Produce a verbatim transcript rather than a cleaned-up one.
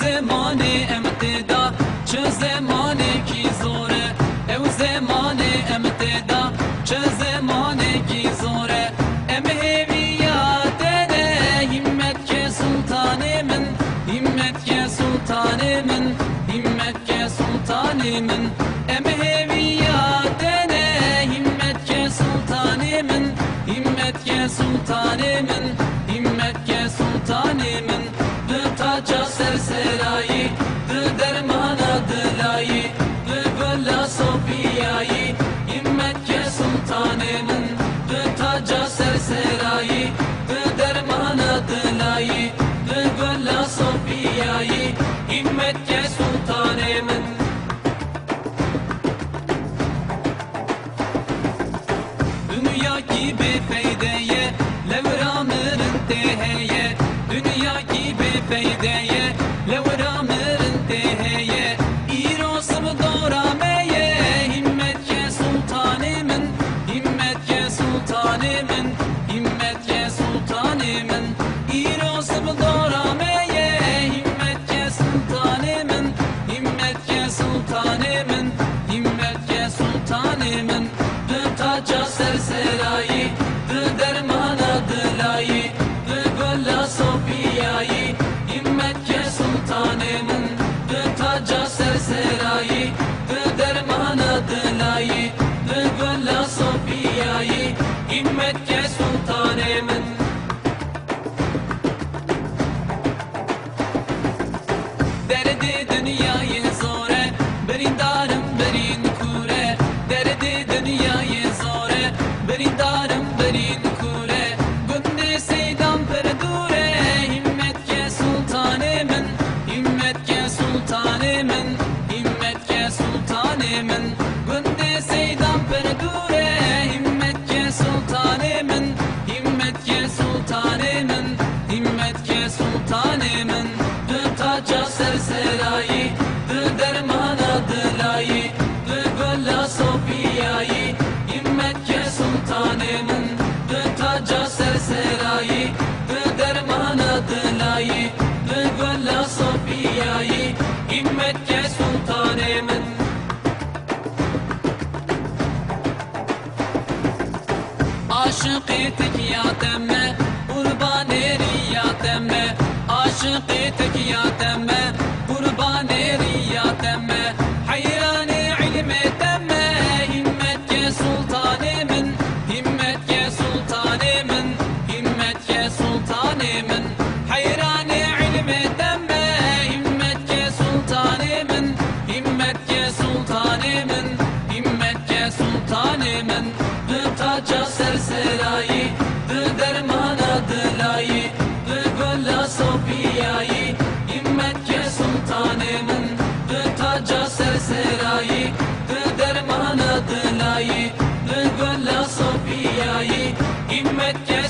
Zemanê em tê de, çi zemanekî zor e. Ew zemanê em tê de, çi zemanekî zor e. Em hêviya te ne, hîmmet ke sultanê min, hîmmet ke sultanê min, hîmmet ke sultanê min. Em hêviya te ne, hîmmet ke sultanê min, hîmmet ke sultanê min, hîmmet ke sultanê min. Di taca serserayî, di dermana dilayî, di gula sopiyayî, hîmmet ke sultanê min. Di taca serserayî, di dermana dilayî, di gula sopiyayî, hîmmet ke sultanê min. Dinyakî bêfeyde ye, lewra mirin tê heye. Dinyakî bêfeyde ye, lewra mirin tê heye. Îro sib dora me ye, hîmmet ke sultanê min, hîmmet ke sultanê min, hîmmet ke sultanê min. Îro sib dora me ye, hîmmet ke sultanê min, hîmmet ke sultanê min, hîmmet ke sultanê min. Di taca serserayî, di dermana dilayî, di gula sopiyayî, hîmmet ke sultanê min. Di taca serserayî, di dermana dilayî, di gula sopiyayî, hîmmet ke sultanê min. Derdê dinyayê zor e, birîndarim birîn kûr e. Derdê dinyayê zor e, birîndarim birîn kûr e. Gundê seydan pir dûr e, hîmmet ke sultanê min, hîmmet ke sultanê min, hîmmet ke sultanê min. Gundê seydan pir dûr e, hîmmet ke sultanê min, hîmmet ke sultanê min, hîmmet ke sultanê min. Di taca serserayî, di dermana dilayî, di gula sopiyayî, hîmmet ke sultanê min. Di taca serserayî, di dermana dilayî, di gula sopiyayî, hîmmet ke sultanê min. Aşiqê tikiya te me, qurbanê riya te me. Aşiqê tikiya te me, qurbanê riya te me. Heyranê ilmê te me, hîmmet ke sultanê min, hîmmet ke sultanê min, hîmmet ke sultanê min. Heyranê ilmê te me, hîmmet ke sultanê min, hîmmet ke sultanê min, hîmmet ke sultanê min. Di taca serserayî, di dermana dilayî, di gula sopiyayî, hîmmet ke sultanê min. Di taca serserayî, di dermana dilayî, di gula sopiyayî, hîmmet ke